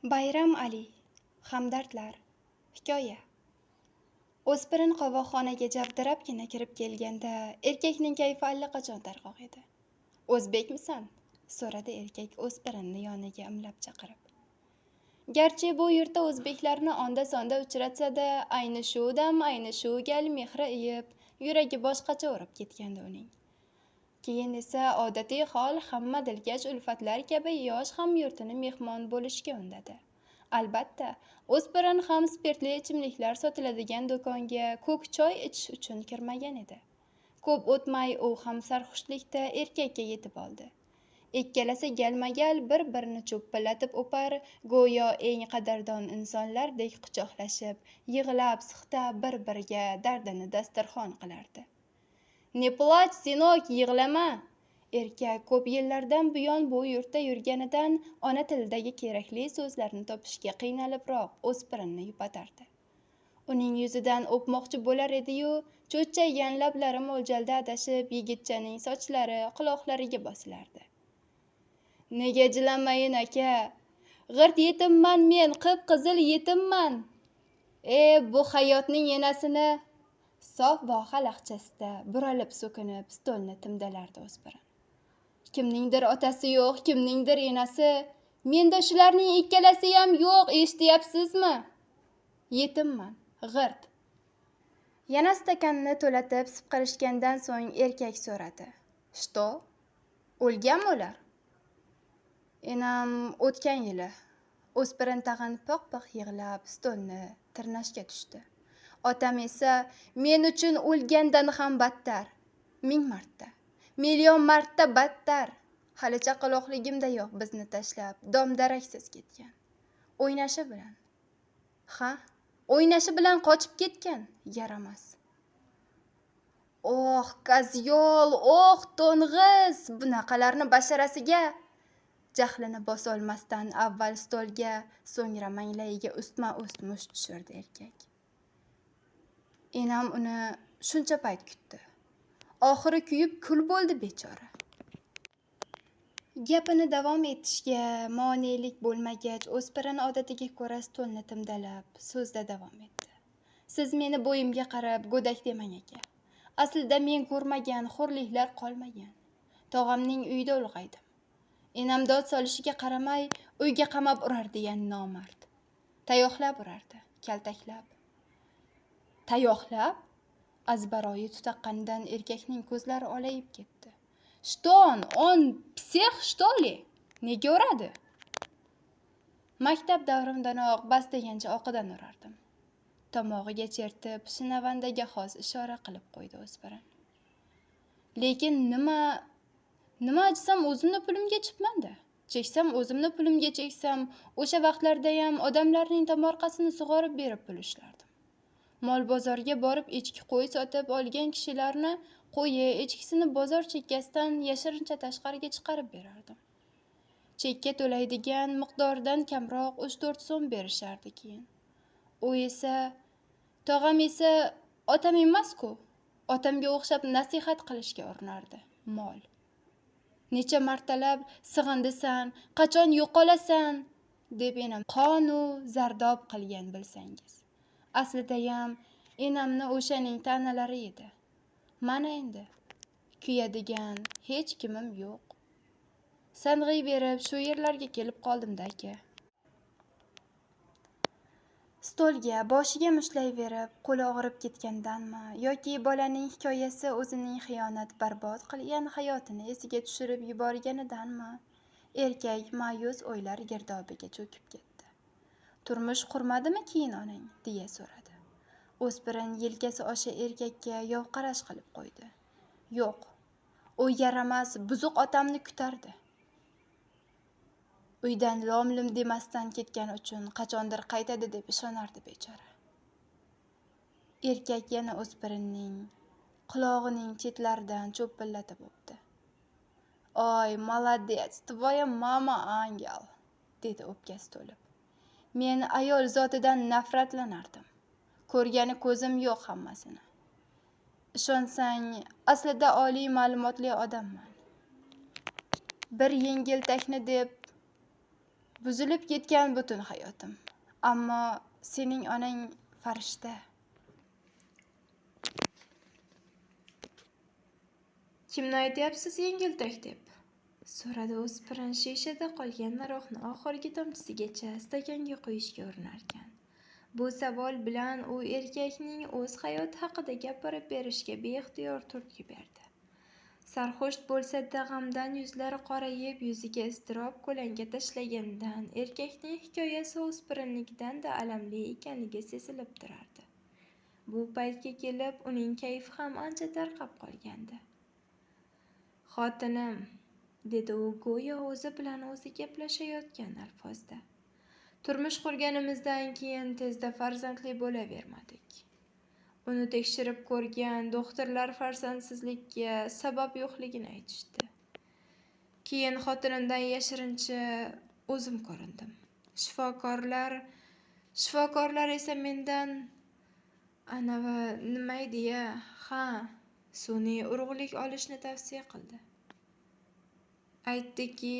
Bayram Ali. Hamdardlar. Hikoya. O'spirin qovoqxonaga javdirabgina kirib kelganda erkakning kayfi allaqachon tarqoq edi. "O'zbekmisan?" so'radi erkak o'spirinni yoniga imlab chaqirib. Garchi bu yurtda o'zbeklarni onda-sonda uchratsa-da, ayni shu dam, ayni shu gal mehri iyib, yuragi boshqacha urib ketgandi uning. Keyin esa odatiy hol hamma dilkash ulfatlar kabi yosh hamyurtini mehmon bo'lishga undadi. Albatta, o'spirin ham spirtli ichimliklar sotiladigan do'konga ko'k choy ichish uchun kirmagan edi. Ko'p o'tmay u ham sarxushlikda erkakka yetib oldi. Ikkalasi galma-gal bir-birini cho'pillatib o'par, go'yo eng qadrdon insonlardek quchoqlashib, yig'lab-siqtab bir-biriga dardini dasturxon qilardi. "Не плачь, сынок, yig'lama." Erkak ko'p yillardan buyon bu yurtda yurganidan ona tilidagi kerakli so'zlarni topishga qiynalibroq o'spirinni yupatardi. Uning yuzidan o'pmoqchi bo'lar edi-yu, cho'chchaygan lablari mo'ljalda adashib, yigitchaning sochlari, quloqlariga bosilardi. "Nega jilamayin, aka? G'irt yetimman men, qip-qizil yetimman. E, bu hayotning enasini." Sof voha laqchasida buralib so'kinib stolni timdalardi o'spirin. "Kimningdir otasi yo'q, kimningdir enasi. Menda shularning ikkalasiyam yo'q, eshityapsizmi? Yetimman, g'irt." Yana stakanni to'latib sipqirishgandan so'ng erkak so'radi: "Что? O'lganmi ular?" "Enam o'tgan yili." O'spirin tag'in piq-piq yig'lab stolni tirnashga tushdi. "Otam esa men uchun o'lgandan ham battar. 1000 marta, million marta battar. Hali chaqaloqligimdayoq bizni tashlab, dom-daraksiz ketgan. O'ynashi bilan. Ha, o'ynashi bilan qochib ketgan, yaramas. Oh, козёл, oh, to'ng'iz, bunaqalarni basharasiga." Jahlini bosolmasdan avval stolga, so'ngra manglayiga ustma-ust musht tushirdi erkak. "Enam uni shuncha payt kutdi. Oxiri kuyib kul bo'ldi bechora." Gapini davom etishga monelik bo'lmagach, o'spirin odatiga ko'ra stolni timdalab, so'zda davom etdi. "Siz meni bo'yimga qarab go'dak demang, aka. Aslida men ko'rmagan xo'rliklar qolmagan. Tog'amning uyida ulg'aydim. Enam dod solishiga qaramay, uyga qamab urardi nomard. Tayoqlab urardi, kaltaklab." "Tayoqlab?" Azbaroyi tutaqqanidan erkakning ko'zlari olayib ketdi. "Что он? Он псих, что ли? Nega uradi?" "Maktab davrimdanoq bas degancha oqidan urardim." Tomog'iga chertib, shinavandaga xos ishora qilib qo'ydi o'spirin. "Lekin nima ichsam o'zimni pulimga ichibman-da. Cheksam o'zimni pulimga cheksam, o'sha vaqtlardayam odamlarning tomorqasini sug'orib berib pul ishlardim. Mol bozorga borib echki qo'y sotib olgan kishilarni qo'yi, echkisini bozor chekkasidan yashirincha tashqariga chiqarib berardim. Chekka to'laydigan miqdordan kamroq 3-4 so'm berishardi keyin. U esa, tog'am esa otam emas-ku, otamga o'xshab nasihat qilishga urinardi, mol. Necha martalab sig'indisan, qachon yo'qolasan, deb enam qonu zardob qilgan bilsangiz. Aslidayam enamni o'shaning ta'nalari edi. Mana endi kuyadigan hech kimim yo'q. Sang'iyverib shu yerlarga kelib qoldim-da, aka." Stolga boshiga mushtlayverib, qo'li og'rib ketgandanmi yoki bolaning hikoyasi o'zining xiyonat barbod qilgan hayotini esiga tushirib yuborganidanmi, erkak ma'yus o'ylar girdobiga cho'kib ketdi. "Turmush qurmadimi keyin onang?" deya so'radi. O'spirin yelkasi osha erkakka yovqarash qilib qo'ydi. "Yo'q, u yaramas, buzuq otamni kutardi. Uydan lom-lim demasdan ketgani uchun qachondir qaytadi deb ishonardi bechora." Erkak yana o'spirinning qulog'ining chetlaridan cho'pillatib o'pdi. "Oy, молодец, твоя мама ангел", dedi o'pkasi to'lib. "Men ayol zotidan nafratlanardim. Ko'rgani ko'zim yo'q hammasini. Ishonsang, aslida oliy ma'lumotli odamman. Bir yengiltakni deb Buzilib ketgan butun hayotim. Ammo sening onang farishta. Kimni aytyapsiz yengiltak deb? So'radi o'spirin shishada qolgan aroqni oxirgi tomchisigacha stakanga quyishga urinarkan. Bu savol bilan u erkakning o'z hayoti haqida gapirib berishga beixtiyor turtki berdi. Sarxush bo'lsa-da g'amdan yuzlari qorayib, yuziga iztirob ko'lanka tashlagandan erkakning hikoyasi o'spirinnikidan-da alamli ekanligi sezilib turardi. Bu paytga kelib uning kayfi ham ancha tarqab qolgandi. Xotinim, dedi u go'yo o'zi bilan o'zi gaplashayotgan alfozda. Turmush qurganimizdan keyin tezda farzandli bo'lavermadik. Uni tekshirib ko'rgan doktorlar farzandsizlikka sabab yo'qligini aytishdi. Keyin xotinimdan yashirincha o'zim ko'rindim. Shifokorlar esa mendan anavi nima edi-ya, ha, sun'iy urug'lik olishni tavsiya qildi. Aytdiki,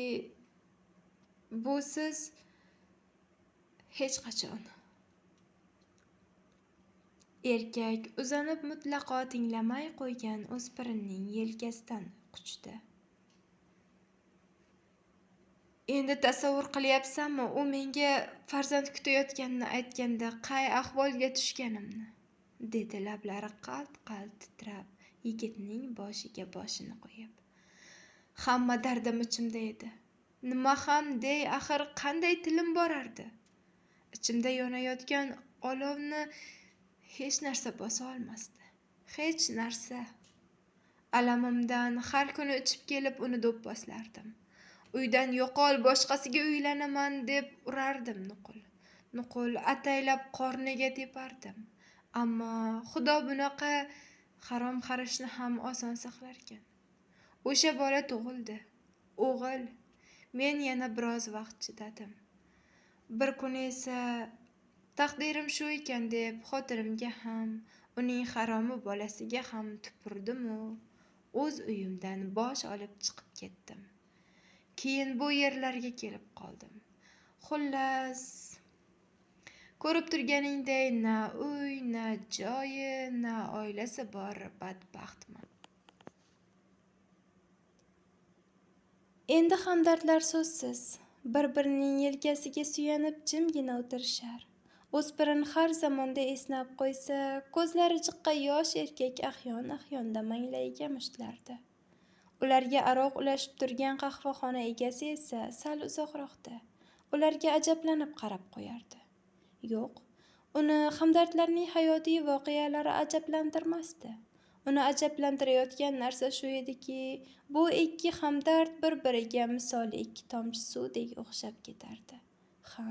busiz hech qachon. Erkak uzanib mutlaqo tinglamay qo'ygan o'spirinning yelkasidan quchdi. Endi tasavvur qilyapsanmi, u menga farzand kutayotganini aytganda qay ahvolga tushganimni, dedi lablari qalt-qalt titrab, yigitning boshiga boshini qo'yib. Hamma dardim ichimda edi. Nima ham dey, axir qanday tilim borardi? Ichimda yonayotgan olovni hech narsa bosa olmasdi. Hech narsa. Alamimdan har kuni ichib kelib uni do'pposlardim. Uydan yo'qol, boshqasiga uylanaman deb urardim nuqul. Nuqul ataylab qorniga tepardim. Ammo Xudo bunaqa harom xarishni ham oson saqlarkan. O'sha bola tug'ildi. O'g'il. Men yana biroz vaqt chidadim. Bir kuni esa taqdirim shu ekan deb xotinimga ham, uning haromi bolasiga ham tupurdim-u, o'z uyimdan bosh olib chiqib ketdim. Keyin bu yerlarga kelib qoldim. Xullas, ko'rib turganingday na uy, na joyi, na oilasi bor badbaxtman. Endi hamdardlar so'zsiz, bir-birining yelkasiga suyanib jimgina o'tirishar. O'spirin har zamonda esnab qo'ysa, ko'zlari jiqqa yosh erkak ahyon-ahyonda manglayiga mushtlardi. Ularga aroq ulashib turgan qahvaxona egasi esa sal uzoqroqda, ularga ajablanib qarab qo'yardi. Yo'q, uni hamdardlarning hayotiy voqealari ajablantirmasdi. Uni ajablantirayotgan narsa shu ediki, bu ikki hamdard bir-biriga misoli ikki tomchi suvdek o'xshab ketardi. Ha,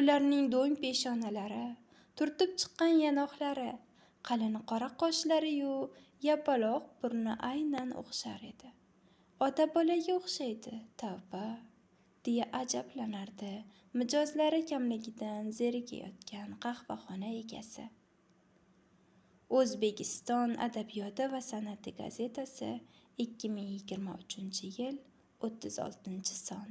ularning do'ng peshonalari, turtib chiqqan yanoqlari, qalin qora qoshlari-yu yapaloq burni aynan o'xshar edi. Ota bolaga o'xshaydi, tavba, deya ajablanardi mijozlari kamligidan zerikayotgan qahvaxona egasi. O'zbekiston adabiyoti va san'ati gazetasi 2023-yil 36-son.